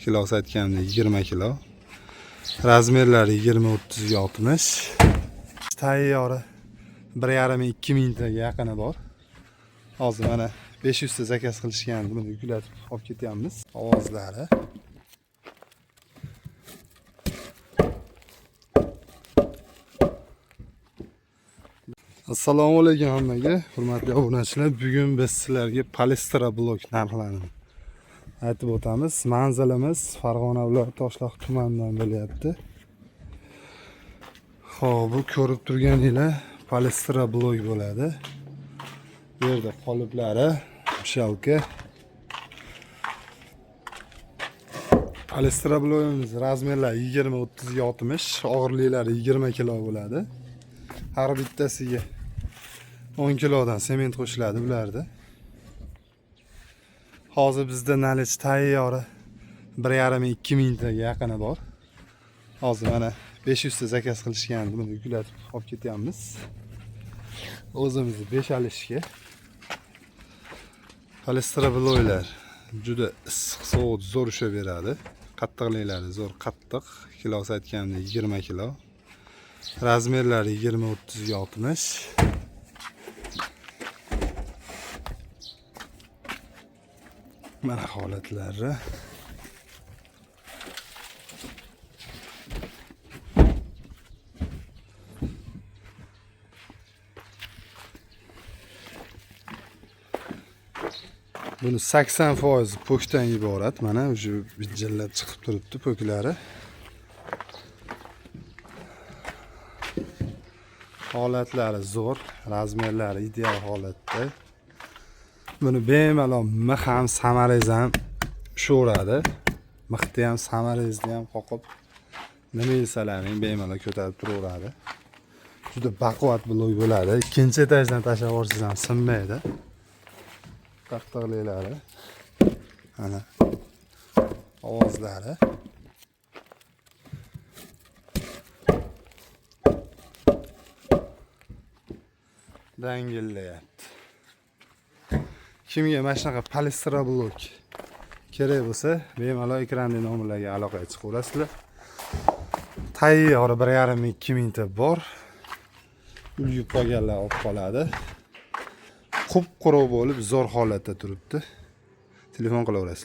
Kilosi aytganimdek 20 kilo. Razmerlari 20 30 ga 60. Tayyori 1,5-2 mingtaga yaqini bor. Hozir mana 500 ta zakaz qilishgan, buni yuklatib olib ketyapmiz. Ovozlari. Assalomu alaykum hammaga, hurmatli obunachilar. Bugun biz sizlarga palestra blok narxlarini aytib o'tamiz. Manzilimiz Farg'ona viloyati Toshloq tumanidan bo'lyapti. Xo'p, bu ko'rib turganinglar palestra blok bo'ladi. Bu yerda qoliplari, shalka. Palestra blokimiz razmerlari 20 30 ga 60, og'irliklari 20 kilo bo'ladi. Har bittasiga 10 kilodan sement qo'shiladi bularda. Hozir bizda nalich tayyori 1,5-2 mingtaga yaqini bor. Hozir mana 500 ta zakaz qilishgan, buni yuklatib olib ketyapmiz. O'zimizni 5 alishga. Palestra bloylar juda issiq sovuq zo'r ushlab beradi. Qattiqliklari zo'r qattiq. Kilosi aytganimdek 20 kilo. Razmerlari 20 30 ga 60. Mana holatlari. Buni 80% po'kdan iborat. Mana shu bijillab chiqib turibdi po'klari. Holatlari zo'r, razmerlari ideal holatda. Buni bemalol mix ham, samarez ham ushaveradi. Mixni ham, samarezni ham qoqib nima yesalaring bemalol ko'tarib turaveradi. Juda baquvvat blok bo'ladi. Ikkinchi etajdan tashlab yuborsangiz ham sinmaydi. Qattiqliklari. Mana ovozlari. Dangillayapti. Kimga mana shunaqa palestra blok kerak bo'lsa, bemalol ekrandagi nomerlarga aloqaga chiqaverasizlar. Tayyori 1,5-2 mingta bor. Ulgurib qolganlar olib qoladi. Qup-quruq bo'lib, zo'r holatda turibdi. Telefon qilaverasizlar.